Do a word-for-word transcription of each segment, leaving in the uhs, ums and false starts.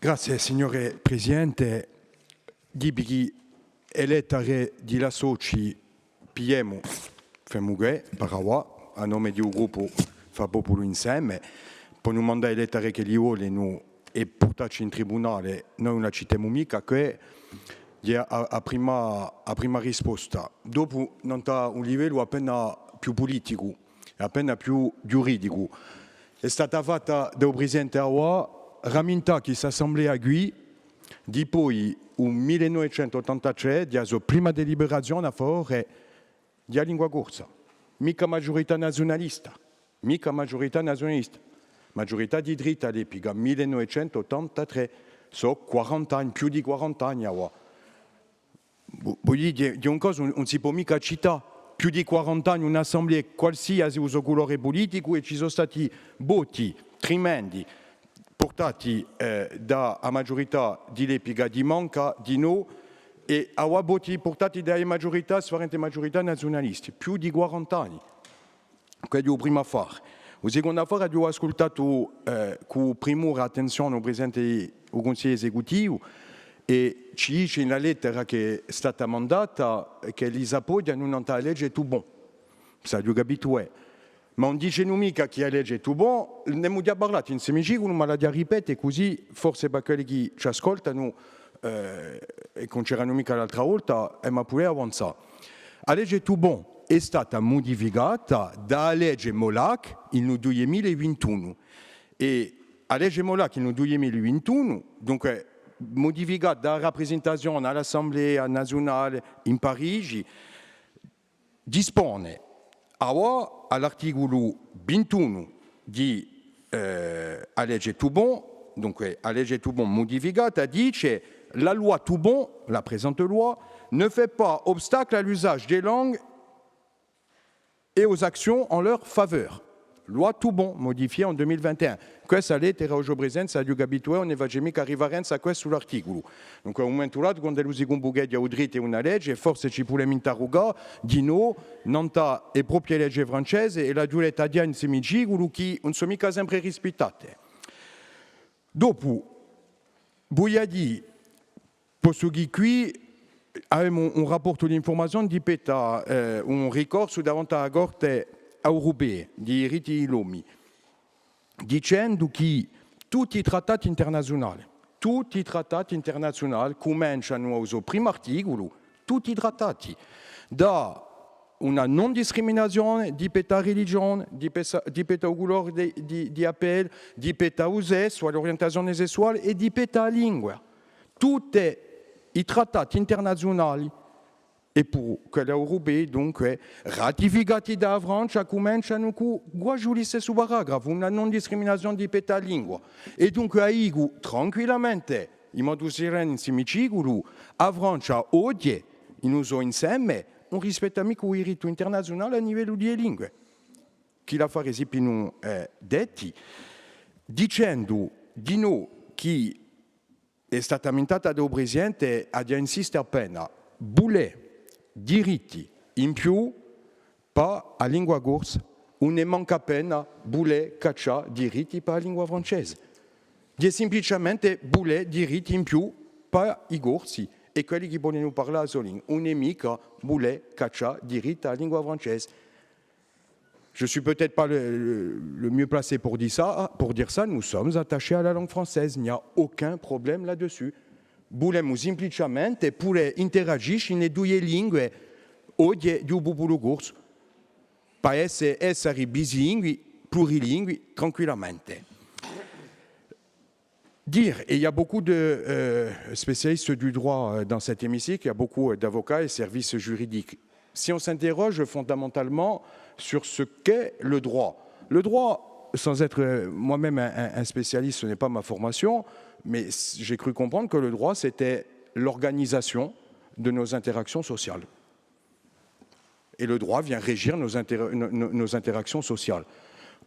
Grazie, signore Presidente. Dì vi chì e lettere di l'associ pigliemu, femu què, par avà, à nome di u gruppu Fà Populu Inseme, ponu mandà e lettere ch'elli volenu è purtacci in tribunale, noi ùn accittemu micca, què hè a, a prima, a prima risposta. Dopu, nant'à un livellu appena più puliticu, è appena più ghjuridicu. Hè stata fatta da u Presidente avà, ramintà chì st'Assemblea quì, dipoi u mille novecentu ottantatrè, di a so prima deliberazione à favore di a lingua corsa. Micca maghjurità naziunalista, micca maghjurità naziunalista. Maghjurità di dritta à l'epica, mille novecentu ottantatrè, sò quarant'anni, più di quarant'anni avà. Vo-, vogliu dì, hè un cosu, ùn, ùn si pò micca accittà. Più di quarant'anni un'assemblea, qualsiasi u so culore puliticu, è ci sò stati voti trimendi, purtati, eh, da a maghjurità di l'epica di manca, di nò, è avà voti purtati da e maghjurità, sfarente maghjurità naziunalisti, più di quarant'anni. Quessu hè u primu affare. U secondu affare, aghju ascultatu, eh, cù primura, attenzione, u Presidente di u Cunsigliu esecutivu, è ci dice in a lettera chì hè stata mandata chì elli s'appoghjanu nant'à a lege Toubon. S'aghju capitu, eh. Ma ùn dicenu micca chì a lege Toubon, n'emu digià parlatu in semiciculu, ma l'aghju à ripete cusì, forse per quelli chì ci ascoltanu, eh, è chì ùn c'eranu micca l'altra volta, emu à pudè avanzà. A lege Toubon hè stata mudificata da a lege Molac in u dui mila è vintunu. È a lege Molac in u dui mila è vintunu, dunque, mudificata da a raprisentazione à l'Assemblea naziunale in Parigi, dispone, avà, à l'articulu vintunu di, eh, a lege Toubon, dunque, a lege Toubon mudificata, dice: « La loi Toubon, la présente loi, ne fait pas obstacle à l'usage des langues et aux actions en leur faveur. » Loi Toubon, modifiée en deux mille vingt et un. Questa lettera, o Sgiò Presidente, s'aghju capitu eiu, ùn ne face micca riferenza à questu l'articulu. Dunque, à un mumentu datu, quand'ellu si cumbucheghja u drittu è una lege, forse ci pudemu interrugà, di nò, nant'à e proprie lege francese, è l'aghju detta digià in semiciculu, chì ùn sò micca sempre rispittate. Dopu, vogliu dì, postu chì quì avemu un, un rapportu d'infurmazione di pettu à, eh, un ricorsu davanti à a Corte europea di i diritti di l'omu, dicendu chì tutti i trattati internaziunali, tutti i trattati internaziunali cumencianu à u so primu articulu, tutti i trattati, da una non discriminazione di pettu à a religione, di pessa-, di pettu à u culore di, di, di a pelle, di pettu à u sessu, à l'orientazione sessuale è di pettu à a lingua. Tutti i trattati internaziunali, è puru quelli europei, dunque, ratificati da a Francia, cumencianu cù, guasi u listessu paragrafu, una non discriminazione di pettu à a lingua. È dunque, a dicu tranquillamente, in modu serenu in semiciculu, a Francia oghje, in u so inseme, ùn rispetta micca u dirittu internaziunale à livellu di e lingue. Chì l'affari sippinu, eh, detti, dicendu di nò chì hè stata mintata da u Presidente, aghju à insiste appena, vulè diritti in più pà a lingua corsa, ùn hè mancu appena vulè caccià diritti pà a lingua francese. Hè simpliciamente vulè diritti in più pà i Corsi è quelli chì volenu parlà a so lingua. Ùn hè micca vulè caccià diritti à a lingua francese. Je suis peut-être pas le, le, le mieux placé pour dire ça, pour dire ça, nous sommes attachés à la langue française, il n'y a aucun problème là-dessus. Vulemu simpliciamente pudè interagisce in e duie lingue oghje di u populu corsu, pà esse, esse bislingui, plurilingui, tranquillamente. Dire, et il y a beaucoup de, euh, spécialistes du droit, euh, dans cet hémicycle, il y a beaucoup, euh, d'avocats et services juridiques. Si on s'interroge fondamentalement sur ce qu'est le droit, le droit, sans être, euh, moi-même un, un, un spécialiste, ce n'est pas ma formation, mais c-, j'ai cru comprendre que le droit, c'était l'organisation de nos interactions sociales. Et le droit vient régir nos inter-, nos, nos, nos interactions sociales.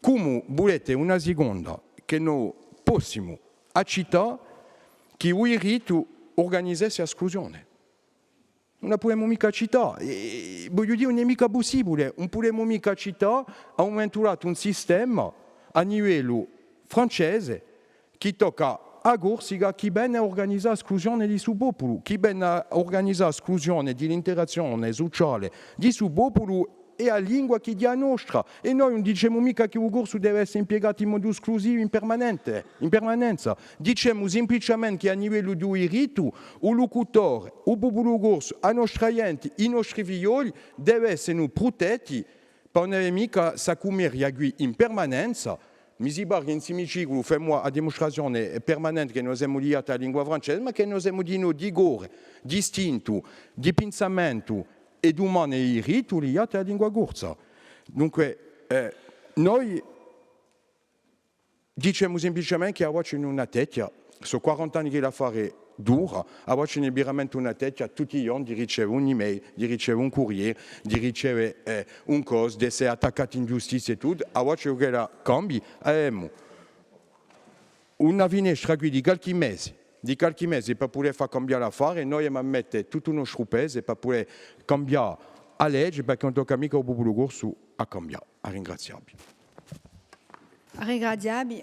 Cumu vulete una siconda chì no possimu accittà chì u dirittu urganizessi a sclusione? Ùn a pudemu micca accittà. È, vogliu dì, ùn hè micca pussibule. Ùn pudemu micca accittà à un mumentu datu un sistema à livellu francese chì tocca A Corsica chì vene à urganizà a sclusione di su populu, chì vene à urganizà a sclusione di l'interazzione suciale di su populu, hè a lingua chì hè a nostra, è noi ùn dicemu micca chì u corsu deve esse impiegatu in modu sclusivu in permanente, in permanenza. Dicemu simpliciamente chì à livellu di u dirittu, u lucutore, u populu corsu, a nostra ghjente, i nostri figlioli devessenu prutetti, pà ùn avè micca sta cumeria quì in permanenza. Mi si pare chì in simiciculu femu a dimustrazione permanente chì no semu liati à a lingua francese, ma chì no semu dinò di core, d'istintu, di pinsamentu è d'umane dirittu liati à a lingua corsa. Dunque, eh, noi dicemu simpliciamente chì avà ci n'hè una techja, sò quarant'anni chì l'affare dura, avà ci n'hè veramente una techja tutti i ghjorni di riceve un'email, di riceve un curriere, di riceve, eh, un cosu, d'esse attaccati in ghjustizia è tuttu, avà ci vole ch'ella cambi, avemu una finestra quì di qualchì mese, di qualchì mese pà pudè fà cambià l'affare, noi emu à mette tuttu u nostru pesu pà pudè cambià a lege, perchè ùn tocca micca à u populu corsu à cambià. À ringrazià vi. À ringrazià vi.